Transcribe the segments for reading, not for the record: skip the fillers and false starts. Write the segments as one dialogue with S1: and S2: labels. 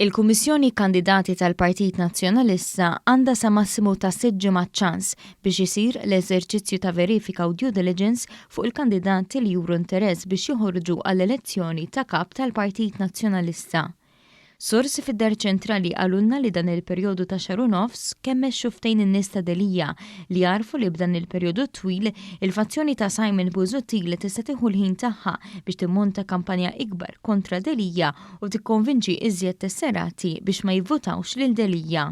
S1: Il-Kummissjoni Kandidati tal-Partit Nazzjonalista għandha sa massimu ta' sitt ġimgħat ċans biex isir l-eżerċizzju ta' verifika u due diligence fuq il-kandidati li juru interess biex joħorġu għall-elezzjoni ta' Kap tal-Partit Nazzjonalista. Sorsi fid-Dar Ċentrali qalulna li dan il-perjodu ta' xahar u nofs kemmex xufftejn in-nies ta' Delia li għarfu li b'dan il-perjodu twil il-fazzjoni ta' Simon Busuttil tista' tieħu l-ħin tagħha biex timmonta kampanja ikbar kontra Delia u tikkonvinċi iżjed tesserati biex ma jivvutawx lil Delia.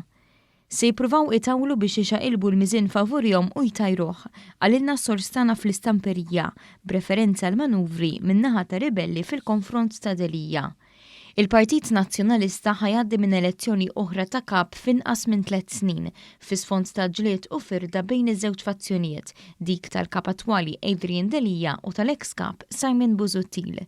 S1: Se jippruvaw itawlu biex ixaqilbu l-miżien favurihom u jtajruh, qalilna s-sors tagħna fl-istamperija, b'referenza għall-manuvri min-naħa ta' ribelli fil-konfront ta' Delia. Il-Partit Nazzjonalista ħa jgħaddi minn elezzjoni oħra ta' kap f'inqas minn tlett snin, fi sfond ta' ġlied u firda bejn iż-żewġ fazzjonijiet, dik tal-Kap attwali Adrian Delia u tal-eks Kap Simon Busuttil.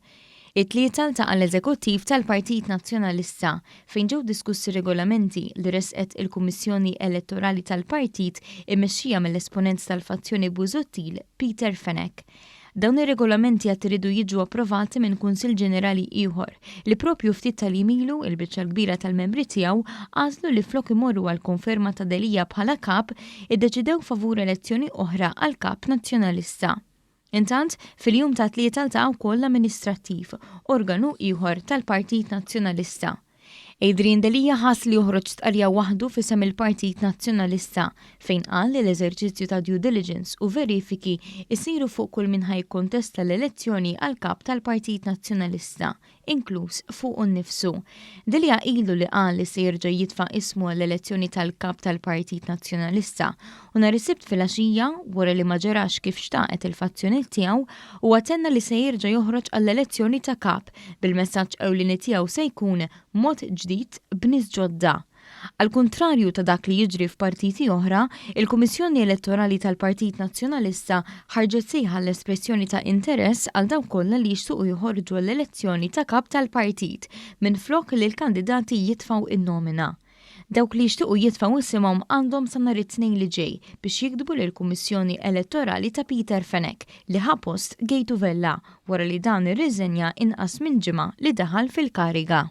S1: It-Tlieta ltaqa' l-Eżekuttiv tal-Partit Nazzjonalista fejn ġew diskussi regolamenti li ressqet il-Kummissjoni Elettorali tal-Partit immexxija mill-esponent tal-fazzjoni Busuttil, Peter Fenech. Dawn ir-regolamenti għad iridu jiġu approvati minn Kunsill Ġenerali ieħor li proprju ftit tal-jiem ilu il-biċċa l-kbira tal-membri tiegħu għażlu li flok imorru għall-konferma ta' Delia bħala Kap, iddeċidew favur elezzjoni oħra għal Kap Nazzjonalista. Intant, fil-jum tat-Tlieta ltaqa' wkoll l-Amministrattiv, organu ieħor tal-Partit Nazzjonalista. Adrian Delia ħass li joħroġ stqarrija waħdu f'isem il-Partit Nazzjonalista fejn qal li l-eżerċizzju ta' due diligence u verifiki jsiru fuq kull min ħa jikkontesta l-elezzjoni għal Kap tal-Partit Nazzjonalista, inkluż fuqu nnifsu. Delia ilu li qal li se jerġa' jitfa' ismu għall-elezzjoni tal-Kap tal-Partit Nazzjonalista u nhar is-Sibt filgħaxija, wara li ma ġarax kif xtaqet il-fazzjoni tiegħu, huwa tenna li se jerġa' joħroġ għall-elezzjoni ta' Kap bil-messaġġ ewlieni tiegħu se jkun mod ġdid b'nies ġodda. Għall-kuntrarju ta' dak li jiġri f'partiti oħra, il-Kummissjoni Elettorali tal-Partit Nazzjonalista ħarġet sejħa għall-espressjoni ta' interess għal dawk kollha li jixtiequ joħorġu għall-elezzjoni ta' Kap tal-Partit minflok li l-kandidati jitfgħu n-nomina. Dawk li jixtiequ jitfgħu isimhom għandhom sa nhar it-Tnejn li ġej biex jiktbu lill-Kummissjoni Elettorali ta' Peter Fenech li ħa post Gejtu Vella wara li dan irriżenja inqas minn ġimgħa li daħal fil-kariga.